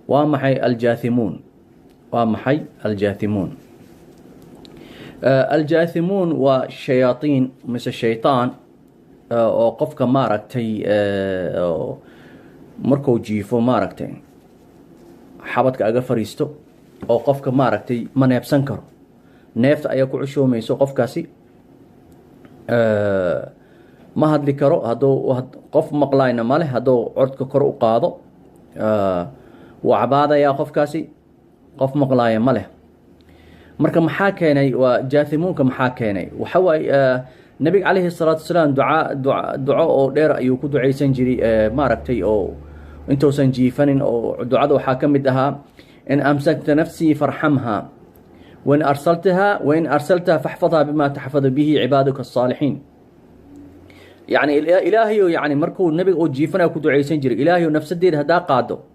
Waa maxay aljaathimuun? Waa maxay aljaathimuun? Aljaathimuun waa shayaatiin mise shaytaan oo qofka, maaragtay, markuu jiifo, maaragtay, xabadka aga fariisto oo qofka, maaragtay, ma neebsan karo, neefta ayaa ku cushoomayso qofkaasi, ma hadli karo, hadduu qof maqlayna male, hadduu codka kor u qaado wuu cabaadayaa qofkaasi, qof maqlaaya ma leh. Marka maxaa keenay? Waa jaathimuunka. Maxaa keenay? Waxa waaye, nabiga calayhi salaatu wasalaam ducaa duco oo dheer ayuu ku ducaysan jiray, maaragtay, oo intuusan jiifanin, oo ducada waxaa ka mid ahaa: "In amsakta nafsii farxamha, wain arsaltaha wain arsaltaha faxfadha bima taxfadu bihi cibaaduka asaalixiin." Yani, Ilaahayo, yani markuu nabiga uu jiifanaya ku ducaysan jiray: "Ilaahayo, nafsadeeda haddaa qaado